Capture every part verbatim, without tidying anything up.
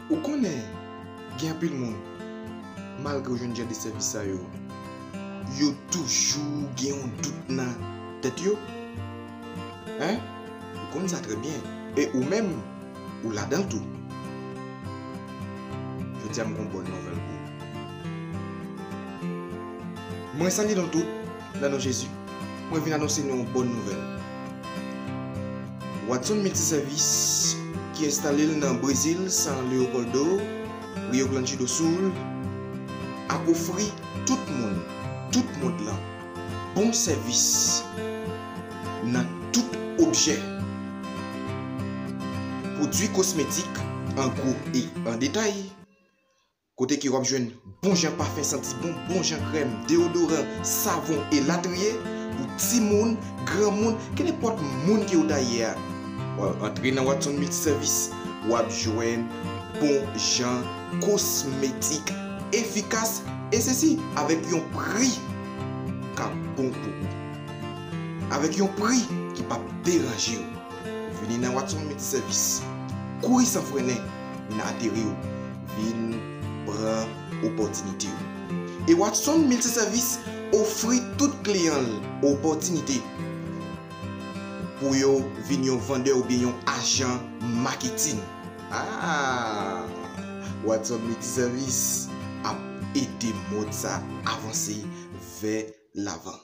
Ou konnen, gen anpil moun, malgre yo jwenn jan de sèvis sa yo, yo toujou gen yon dout nan tèt yo. Hein? Ou konn sa trè byen. E ou menm, ou ladan l tou. Jodi a, m gon bòn nouvèl pou ou. Mwen salye nou tout nan non Jezi. Mwen vin anonse nou yon bòn nouvèl. Watson Multiservice, ki enstale l nan Brezil, São Leopoldo, Rio Grande do Sul, ap ofri tout moun, tout mond lan, bon sèvis nan tout objè, pwodui kosmetik an gwo e an detay, kote ke w ap jwenn bon jan pafen santi bon, bon jan krèm, deyodoran, savon, elatriye, pou timoun, granmoun, kenenpòt moun ke w ta ye a. W ap antre nan Watson Multiservice, w ap jwenn bon jan kosmetik efikas, e sesi avèk yon pri k ap bon pou ou. Avèk yon pri ki p ap deranje w. Vini nan Watson Multiservice. Kouri san frennen, vin ateri w, vin pran opòtinite w. E Watson Multiservice ofri tout kliyan l opòtinite pou yo vin yon vandè oubyen yon ajan maketin. Ah! Watson Multiservice ap ede mond sa avanse vè lavan.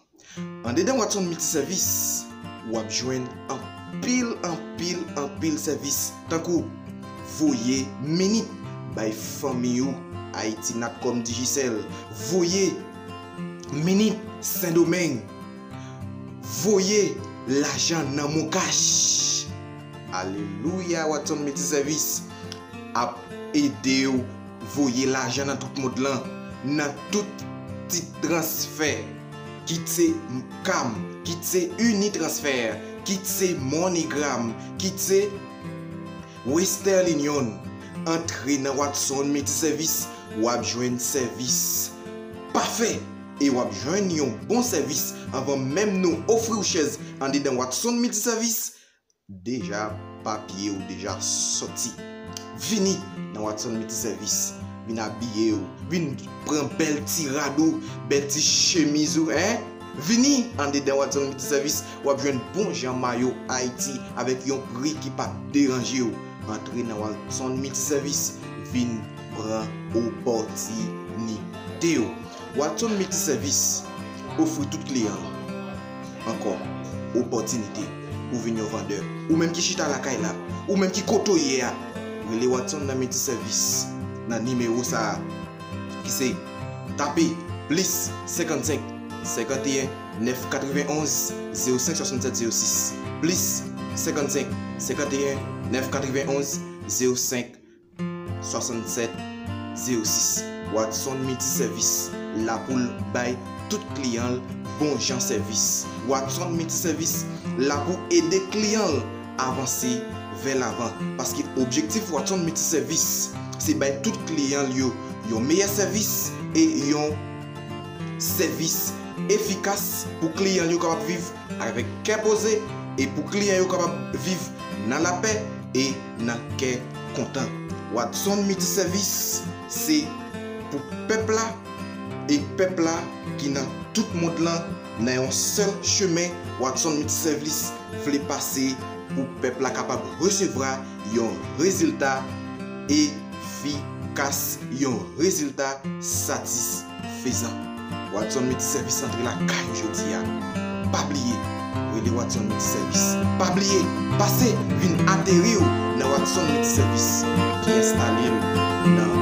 Andedan Watson Multiservice, w ap jwenn anpil, anpil, anpil sèvis, tankou voye mini bay fanmi ou Ayiti, Natcom, Digicel, voye mini Sendomeng, voye lajan nan MonCash. Alelouya, Watson Multiservice ap ede w voye lajan nan tout mond lan, nan tout ti transfè, kit se Cam, kit se Unitransfer, kit se MoneyGram, kit se Western Union. Antre nan Watson Multiservice, w ap jwenn sèvis pafè e w ap jwenn yon bon sèvis anvan menm nou ofri w chèz andedan Watson Multiservice. Deja papye ou deja soti. Vini nan Watson Multiservice, vin abiye w, vin pran bèl ti rad ou, bèl ti chemiz ou, en. Vini andedan Watson Multiservice, w ap jwenn bon jan mayo Ayiti avèk yon pri ki p ap deranje w. Antre nan Watson Multiservice, vin pran opòtinite w. Watson Multiservice ofri tout kliyan l ankò opòtinite pou vin yon vandè. Ou menm ki chita lakay la, ou menm ki kote w ye a, rele Watson nan Multiservice nan nimewo sa a, ki se tape plis senkannsenk, senkanteyen, nèf katrevenonz, zewo senk swasannsèt zewo sis, plis senkannsenk, senkanteyen, nèf katrevenonz, zewo senk swasannsèt zewo sis. Watson Multiservice la pou l bay tout kliyan l bon jan sèvis. Watson Multiservice la pou ede kliyan l avanse vè lavan. Paske objektif Watson Multiservice se bay tout kliyan l yo yon meyè sèvis e yon sèvis efikas pou kliyan l yo kapab viv avèk kè poze e pou kliyan yo kapab viv nan lapè e nan kè kontan. Watson Multiservice se pou pèp la e pèp la ki nan tout mond lan nan yon sèl chemen. Watson Multiservice vle pase pou pèp la kapab resevwa yon rezilta efikas, yon rezilta satisfezan. Watson Multiservice antre lakay ou jodi a. Pa bliye, rele Watson Multiservice. Pa bliye, pase vin ateri w nan Watson Multiservice ki enstale l nan